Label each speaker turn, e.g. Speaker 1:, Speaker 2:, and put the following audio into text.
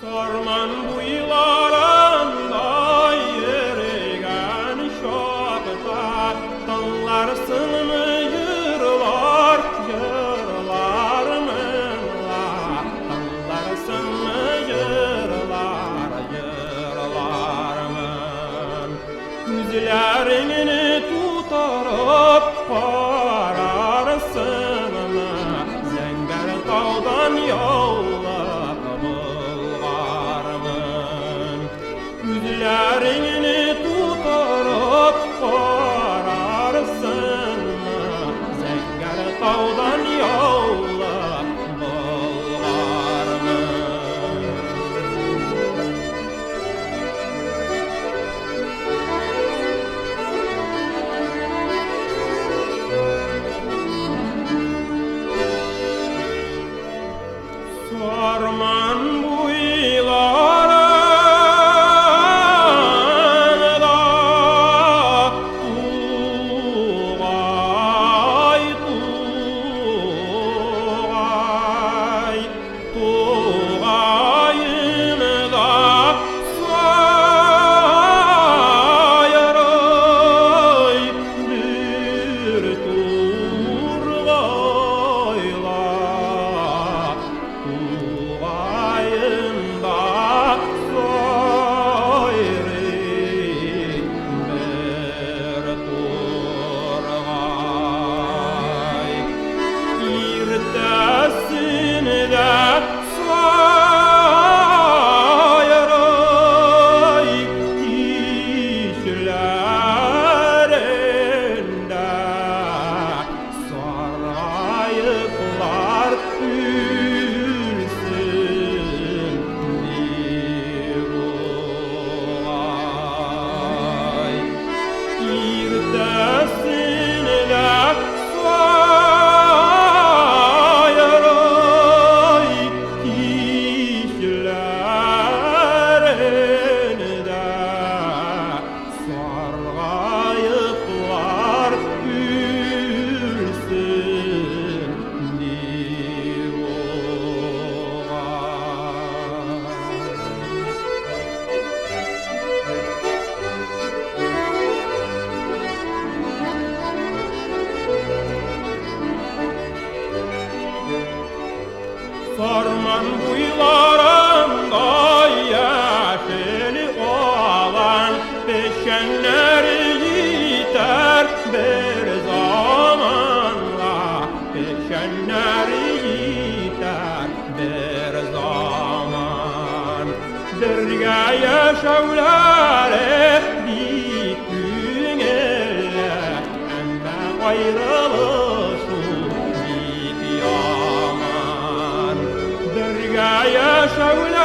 Speaker 1: Сарман буйларында йөргән чакта тыңларсыңмы җырлар, җырлармын ла, тыңларсыңмы җырлар, җырлармын. Күзләреңне тутырып карарсыңмы, зәңгәр таудан яулык болгармын. Күзләреңне тутырып карарсыңмы, зәңгәр таудан яулык болгармын. Сарман буйларында тугай, тугай, тугаенда сайрый бер тургайлар, тугаенда сайрый бер тургай. Иртәсен дә сайрый, кичләрен дә саргаеплар үлсен дип угай. Иртәсен дә сайрый, кичләрен дә саргаеплар үлсен дип угай. Сарман буйларында яшел алан, печәннәр җитәр бер заманга, печәннәр җитәр бер заман. Бергә яшәүләре бик күңелле, әмма аерылышу бик яман. Бергә яшәүләре